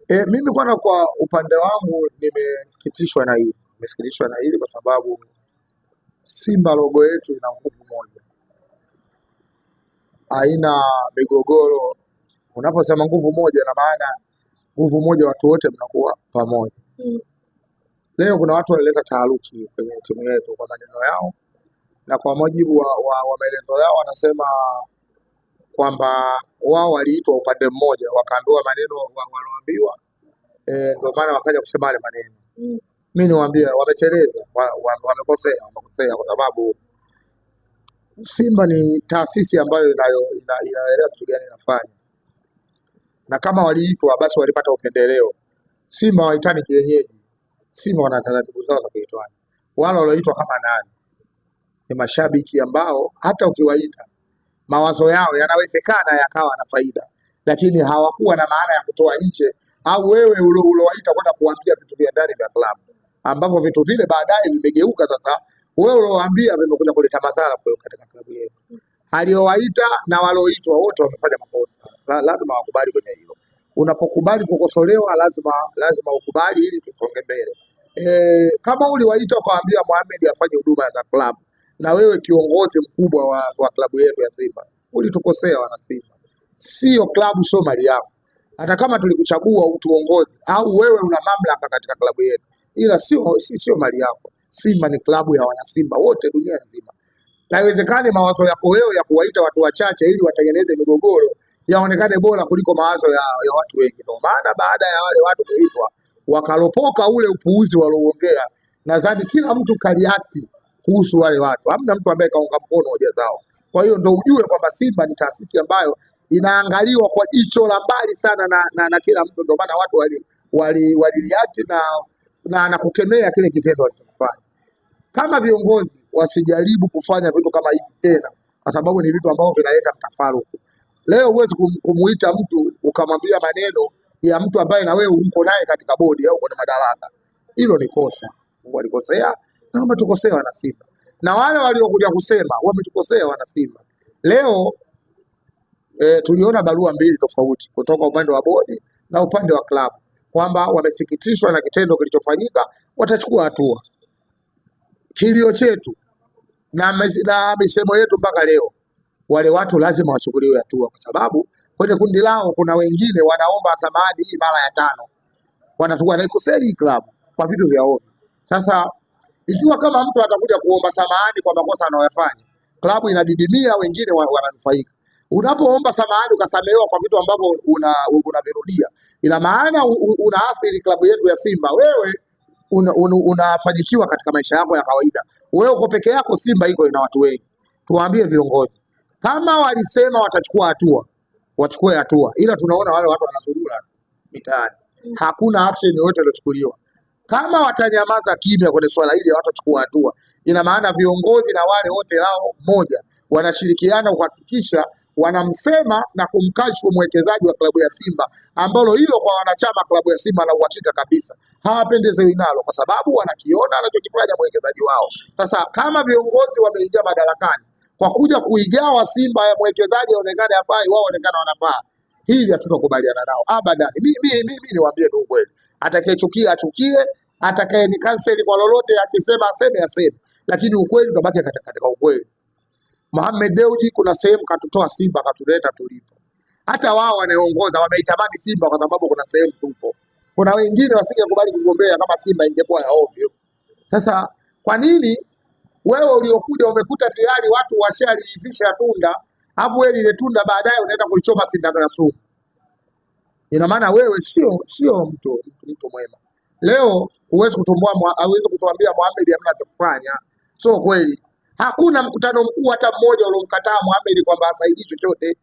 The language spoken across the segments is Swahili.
Mimi kwanza kwa upande wangu nimesikitishwa na hili, nimesikitishwa na hili kwa sababu Simba logo yetu ina nguvu moja, haina migogoro. Unaposema nguvu moja, na maana nguvu moja, watu wote mnakuwa pamoja. Leo kuna watu walileta taharuki kwenye timu yetu kwa maneno yao na kwa mujibu wa maelezo yao, wanasema kwamba wao waliitwa upande mmoja, wakaambiwa maneno walioambiwa, ndio maana wakaja kusema yale maneno. Mimi niwaambie wameteleza, wamekosea, wamekosea kwa sababu Simba ni taasisi ambayo inaelewa kitu gani inafanya, na kama waliitwa basi walipata upendeleo. Simba waitani kienyeji, Simba wana taratibu zao za kuitwana. Wale walioitwa kama nani ni mashabiki ambao hata ukiwaita mawazo yao yanawezekana yakawa na faida, lakini hawakuwa na maana ya kutoa nje, au wewe uliowaita kwenda kuambia vitu vya ndani vya klabu, ambavyo vitu vile baadaye vimegeuka sasa, wewe uliowaambia vimekuja kuleta madhara katika klabu yetu. Aliowaita na walioitwa wote wamefanya makosa, lazima wakubali kwenye hilo. Unapokubali kukosolewa, lazima ukubali ili tusonge mbele. Kama uliwaita ukawaambia Mohamed afanye huduma za klabu, na wewe kiongozi mkubwa wa klabu yetu ya Simba, ulitukosea wana Simba. Sio klabu, sio mali yako. Hata kama tulikuchagua utuongoze au wewe una mamlaka katika klabu yetu, ila sio mali yako. Simba ni klabu ya wanasimba wote dunia nzima. Haiwezekani mawazo yako wewe ya kuwaita watu wachache ili watengeneze migogoro yaonekane bora kuliko mawazo ya watu wengi. Ndio maana baada ya wale watu kuitwa wakalopoka ule upuuzi walioongea, nadhani kila mtu kaliati kuhusu wale watu, hamna mtu ambaye kaunga mkono hoja zao. Kwa hiyo ndo ujue kwamba Simba ni taasisi ambayo inaangaliwa kwa jicho la mbali sana na kila mtu. Ndio maana watu waliliati na kukemea kile kitendo walichokifanya. Kama viongozi wasijaribu kufanya vitu kama hivi tena, kwa sababu ni vitu ambavyo vinaleta mtafaruku. Leo huwezi kumuita mtu ukamwambia maneno ya mtu ambaye na wewe uko naye katika bodi au kwenye madaraka. Hilo ni kosa. Walikosea na wametukosea wana Simba, na wale waliokuja kusema wametukosea wana Simba. Leo tuliona barua mbili tofauti kutoka upande wa bodi na upande wa klabu kwamba wamesikitishwa na kitendo kilichofanyika, watachukua hatua. Kilio chetu na misemo yetu mpaka leo, wale watu lazima wachukuliwe hatua, kwa sababu kwenye kundi lao kuna wengine wanaomba samahani hii mara ya tano, wanatoka wanaikosea hii klabu kwa vitu vya ovyo. Sasa ikiwa kama mtu atakuja kuomba samahani kwa makosa anayoyafanya, klabu inadidimia, wengine wananufaika. Unapoomba samahani ukasamehewa kwa vitu ambavyo unavirudia, ina maana unaathiri klabu yetu ya Simba. Wewe unafanyikiwa katika maisha yako ya kawaida. Wewe uko peke yako, Simba iko ina watu wengi. Tuwaambie viongozi kama walisema watachukua hatua, wachukue hatua, ila tunaona wale watu wanazurura mitaani, hakuna action yoyote iliyochukuliwa. Kama watanyamaza kimya kwenye swala hili, hawatachukua hatua, ina maana viongozi na wale wote lao moja wanashirikiana kuhakikisha wanamsema na kumkashifu mwekezaji wa klabu ya Simba, ambalo hilo kwa wanachama klabu ya Simba na uhakika kabisa hawapendezewi nalo, kwa sababu wanakiona anachokifanya mwekezaji wao. Sasa kama viongozi wameingia madarakani kwa kuja kuigawa Simba ya mwekezaji aonekane hafai, wao waonekane wanafaa, hili hatutakubaliana nao abadan. Mimi niwaambie tu ukweli, atakayechukia achukie, atakaye ni cancel kwa lolote, akisema aseme aseme, lakini ukweli utabaki katika ukweli. Mohamed Dewji kuna sehemu katutoa Simba katuleta tulipo. Hata wao wanaongoza wameitamani Simba kwa sababu kuna sehemu tupo. Kuna wengine wasingekubali kugombea kama Simba ingekuwa ya ovyo. Sasa kwa nini wewe uliokuja umekuta tayari watu washaliivisha tunda, hapo wewe lile tunda baadaye unaenda kulichoma sindano ya sumu? Ina maana wewe sio mtu mwema. Leo huwezi kutumbua, huwezi kutuambia Mohamed hamna cha kufanya. Sio kweli. Hakuna mkutano mkuu hata mmoja uliomkataa Mohamed kwamba asaidii chochote.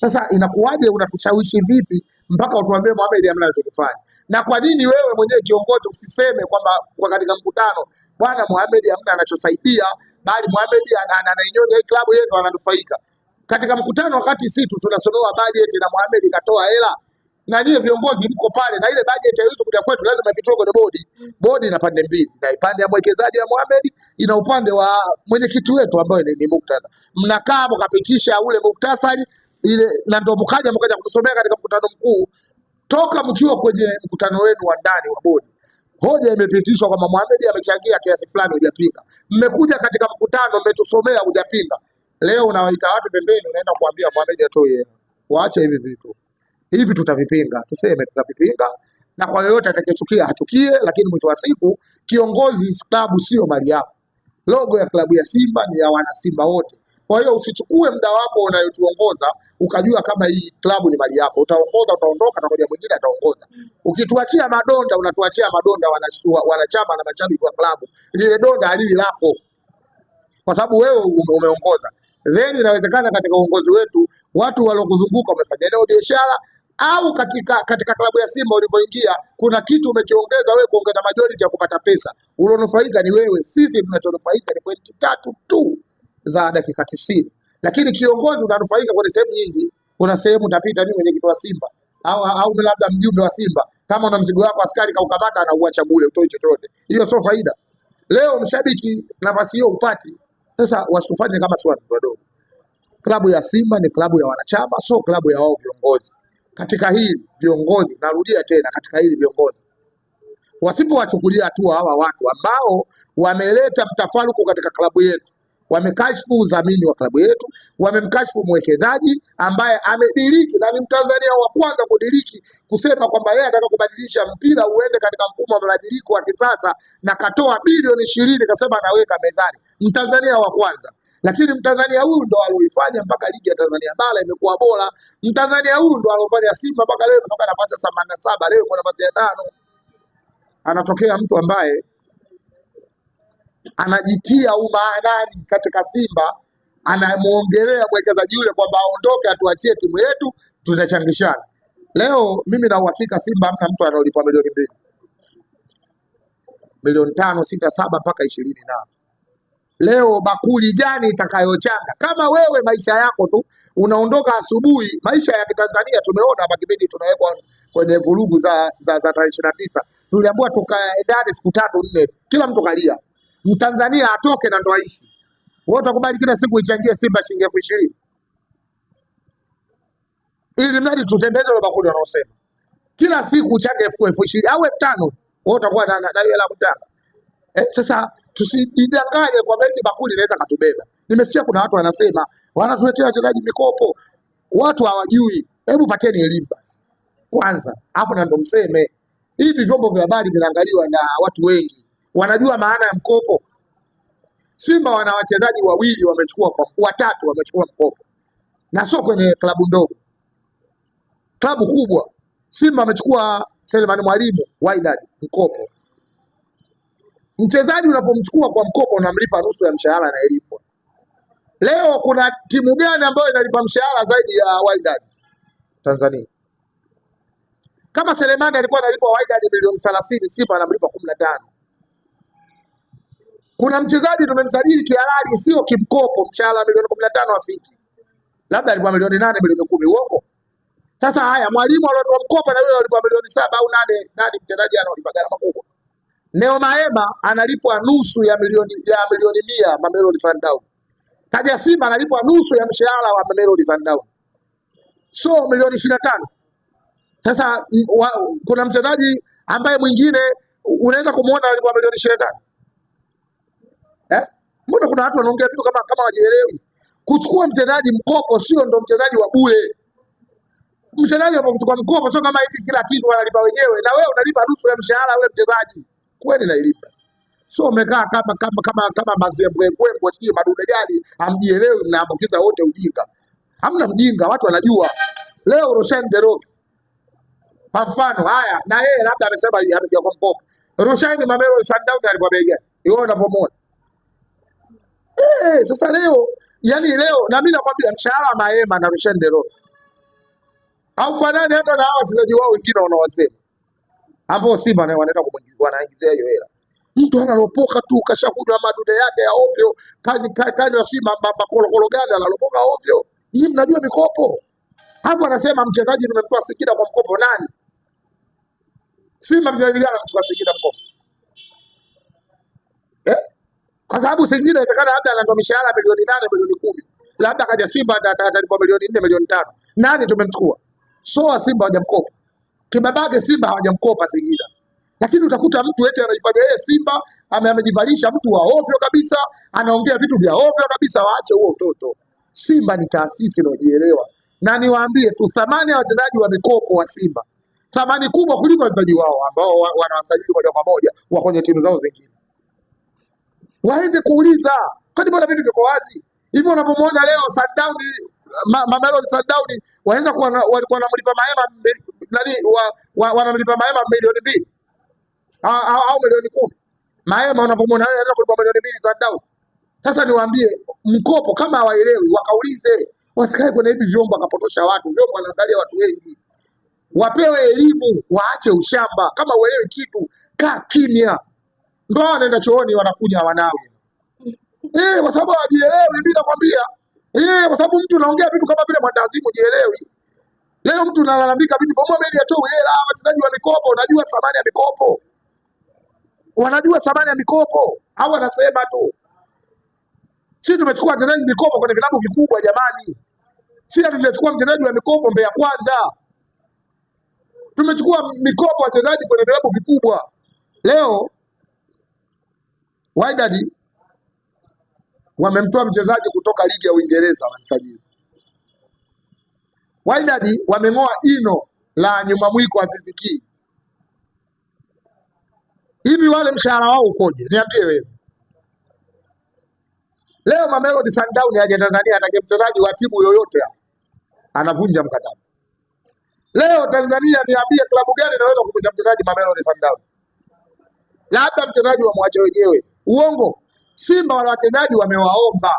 Sasa inakuwaje, unatushawishi vipi mpaka utuambie Mohamed hamna anachokifanya? Na kwa nini wewe mwenyewe kiongozi usiseme kwamba kwa katika mkutano bwana Mohamed hamna anachosaidia, bali Mohamed anainyonya hii klabu yetu, ananufaika katika mkutano, wakati sisi tunasomewa bajeti na Mohamed katoa hela na nyie viongozi mko pale, na ile bajeti haiwezi kuja kwetu, lazima ipitiwe kwenye bodi. Bodi ina pande mbili, ina upande ya mwekezaji ya Mohamed, ina upande wa mwenyekiti wetu ambaye ni muktadha. Mnakaa mkapitisha ule muktasari ile, na ndo mkaja kutusomea katika mkutano mkuu. Toka mkiwa kwenye mkutano wenu wa ndani wa bodi, hoja imepitishwa kwamba Mohamed amechangia kiasi fulani, hujapinga. Mmekuja katika mkutano mmetusomea, hujapinga. Leo unawaita watu pembeni, unaenda kuambia Mohamed atoe hela. Waache hivi vitu hivi, tutavipinga, tuseme tutavipinga, na kwa yoyote atakayechukia achukie, lakini mwisho wa siku kiongozi, klabu sio mali yako. Logo ya klabu ya Simba ni ya wanasimba wote. Kwa hiyo usichukue muda wako unayotuongoza ukajua kama hii klabu ni mali yako. Utaongoza, utaondoka, atakuja mwingine ataongoza. Ukituachia madonda, unatuachia madonda wanachama na mashabiki wa klabu. Lile donda halili lako, kwa sababu wewe umeongoza. Then inawezekana katika uongozi wetu watu waliokuzunguka wamefanya nao biashara au katika klabu ya Simba ulipoingia kuna kitu umekiongeza wewe, kuongeza majority ya kupata pesa. Ulionufaika ni wewe. Sisi tunachonufaika ni pointi 3 tu za dakika 90, lakini kiongozi unanufaika kwenye sehemu nyingi. Kuna sehemu utapita, mimi mwenyekiti wa Simba au labda mjumbe wa Simba, kama una mzigo wako askari kaukamata, anauacha bure, utoi chochote. Hiyo sio faida. Leo mshabiki nafasi hiyo upati. Sasa wasitufanye kama si watu wadogo. Klabu ya Simba ni klabu ya wanachama, sio klabu ya wao viongozi. Katika hili viongozi, narudia tena, katika hili viongozi wasipowachukulia hatua hawa watu ambao wameleta mtafaruku katika klabu yetu, wamekashfu udhamini wa klabu yetu, wamemkashfu mwekezaji ambaye amediriki na ni Mtanzania wa kwanza kudiriki kusema kwamba yeye anataka kubadilisha mpira uende katika mfumo wa mabadiliko wa kisasa, na katoa bilioni 20 kasema anaweka mezani. Mtanzania wa kwanza. Lakini Mtanzania huyu ndo alioifanya mpaka ligi ya Tanzania bara imekuwa bora. Mtanzania huyu ndo aliofanya Simba mpaka leo imetoka nafasi ya 87, leo iko nafasi ya 5. Anatokea mtu ambaye anajitia umaanani katika Simba, anamuongelea mwekezaji yule kwamba aondoke, atuachie timu yetu, tutachangishana. Leo mimi na uhakika Simba hamna mtu anayolipa milioni 2, milioni 5, 6, 7 mpaka 20 na. Leo bakuli gani itakayochanga? Kama wewe maisha yako tu unaondoka asubuhi, maisha ya Kitanzania tumeona hapa kipindi tunawekwa kwenye vurugu za tarehe 29, tuliambiwa tukae siku 3 4, kila mtu kalia. Mtanzania atoke na ndo aishi. Wewe utakubali kila siku ichangie Simba shilingi 20,000 ili mradi tutembeze ile bakuli wanaosema? Kila siku uchange 20,000 au 5,000, wewe utakuwa na hela kuchanga. Sasa tusijidanganye kwamba eti bakuli inaweza katubeba. Nimesikia kuna watu wanasema wanatuletea wachezaji mikopo, watu hawajui. Hebu pateni elimu basi kwanza, afu na ndo mseme. Hivi vyombo vya habari vinaangaliwa na watu wengi, wanajua maana ya mkopo. Simba wana wachezaji wawili wamechukua kwa watatu wamechukua mkopo, na sio kwenye klabu ndogo, klabu kubwa. Simba amechukua Selemani Mwalimu Wydad mkopo. Mchezaji unapomchukua kwa mkopo unamlipa nusu ya mshahara anayelipwa. Leo kuna timu gani ambayo inalipa mshahara zaidi ya Wydad Tanzania? Kama Selemani alikuwa analipwa Wydad milioni 30, Simba anamlipa 15. Kuna mchezaji tumemsajili kihalali, sio kimkopo, mshahara milioni 15 afiki. Labda alikuwa milioni 8, milioni 10, uongo? Sasa haya, Mwalimu aliotoa mkopo na yule alikuwa milioni 7 au 8, nani mchezaji analipa gharama kubwa? Neo Maema analipwa nusu ya milioni 100 Mamelodi Sundowns. Kaja Simba analipwa nusu ya mshahara wa Mamelodi Sundowns. So milioni 25. Sasa kuna mchezaji ambaye mwingine unaweza kumuona alipwa milioni 25. Mbona kuna watu wanaongea vitu kama hawajielewi? Kuchukua mchezaji mkopo sio ndo mchezaji wa bure. Mchezaji anapochukua mkopo sio kama eti kila kitu wanalipa wenyewe, na wewe unalipa nusu ya mshahara ule mchezaji. Kweli nailipa. So umekaa kama kama kama kama mazembwembwe, sijui madude gani, hamjielewi, mnaambukiza wote ujinga. Hamna mjinga, watu wanajua. Leo Roshan Derok kwa mfano, haya na yeye labda amesema amekuja kwa mkopo. Roshan Mamelodi Sundowns alikuwa bei gani? Wewe unapomuona. Sasa leo, yani leo na mimi nakwambia mshahara Maema na Roshan Derok haufanani hata na hawa wachezaji wao wengine wanaowasema. Ambao Simba naye wanaenda kumuingizia, wanaingizia hiyo hela. Mtu analopoka tu kashakunywa madude yake ya ovyo, kanywa si makorokoro gani analopoka ovyo. Nyinyi mnajua mikopo. Hapo anasema mchezaji tumemtoa Singida kwa mkopo nani? Simba mchezaji gani anamchukua Singida mkopo? Kwa sababu Singida inawezekana labda anatoa mishahara milioni 8, milioni 10. Labda kaja Simba atalipwa milioni 4, milioni 5. Nani tumemchukua? So Simba hawajamkopa. Kibabage Simba hawajamkopa Singida, lakini utakuta mtu eti anaifanya yeye Simba amejivalisha mtu wa ovyo kabisa, anaongea vitu vya ovyo kabisa. Waache huo utoto. Simba ni taasisi inayojielewa, na niwaambie tu thamani ya wachezaji wa mikopo wa Simba thamani kubwa kuliko wachezaji wao ambao wanawasajili moja kwa moja wa kwenye timu zao zingine. Waende kuuliza, kwani mbona vitu viko wazi hivyo? Unavyomwona leo Sundown, Mamelodi Sundowns wanaweza kuwa walikuwa wanamlipa Mahema nani wanamlipa Mahema 2 milioni au milioni 10. Mahema unavyomwona leo anaweza kulipa milioni 2 Sundowns. Sasa niwaambie, mkopo kama hawaelewi wakaulize, wasikae kwenye hivi vyombo akapotosha watu. Vyombo wanaangalia watu wengi, wapewe elimu, waache ushamba. Kama uelewi kitu, kaa kimya. Ndo hao wanaenda chooni wanakuja wanawe kwa sababu hawajielewi. Mimi nakwambia kwa sababu mtu unaongea vitu kama vile mwandazimu, jielewi. Leo mtu unalalamika vitu bomoa meli atoe hela, wachezaji wa mikopo, unajua thamani ya mikopo, wanajua thamani ya mikopo au wanasema tu. Sisi tumechukua wachezaji mikopo kwenye vilabu vikubwa jamani. Sisi hatujachukua mchezaji wa mikopo Mbeya Kwanza, tumechukua mikopo wachezaji kwenye vilabu vikubwa. Leo Wydad wamemtoa mchezaji kutoka ligi ya Uingereza, wamemsajili. Wydad wameng'oa jino la nyuma mwiko Aziz Ki. Hivi wale mshahara wao ukoje? Niambie wewe. Leo Mamelodi Sundowns aje Tanzania atake mchezaji wa timu yoyote anavunja mkataba. Leo Tanzania, niambie klabu gani inaweza kuvunja mchezaji Mamelodi Sundowns? Labda mchezaji wamwache wenyewe. Uongo. Simba wale wachezaji wamewaomba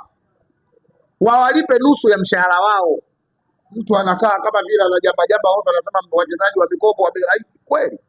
wawalipe nusu ya mshahara wao. Mtu anakaa kama vile anajamba jamba ovyo, anasema wachezaji wa mikopo wa bei rahisi. Kweli?